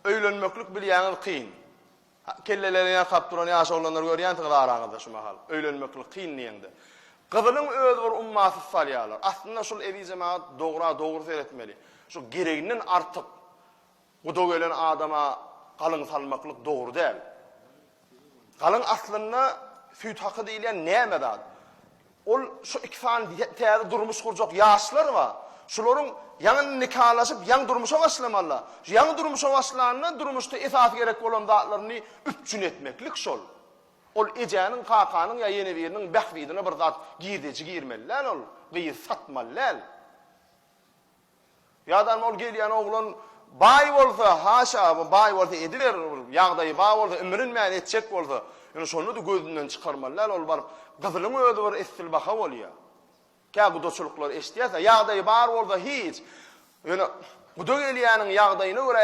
Öýlenmeklik bilýäňiz kyn. Kelleleri ýakap duran ýaş oglanlary görýänsiňiz araňyzda şu mahal. Öýlenmeklik kyn diýeňde. Gyzylyň özi bir ummasyz salýarlar. Aslynda şul eziz jemagat dogra dogry seretmeli. Şu gereginden artyk guda gelen adama galyň salmaklyk dogry däl. Galyň aslynda süýt haky diýilýän näme zat? Ol şu iki sany täze durmuş gurjak ýaşlar bar. Şularyň ýaňy nikalaşyp, ýaňy durmuşa başlamalylar. Şu ýaňy durmuşa başlanda durmuşda esasy gerek bolan zatlaryny üpjün etmeklik şol. Ol ejäniň, kakanyň ýa ýene biriniň bähbidine bir zat girdeji girmeli däl ol. Gyzy satmaly däl. Ýa-da ol gelýän oglan baý bolsa, haşa, baý bolsa ediber, ýagdaýy bar bolsa, imrinmän etjek bolsa, ýöne şonda-da gözünden çykarmaly däl, ol baryp gyzylyň özi bir essil baha bolýar. Kä gudaçylyklary eşidýäs-ä, ýagdaýy bar bolsa hiç, ýöne guda gelýäniň ýagdaýyna görä.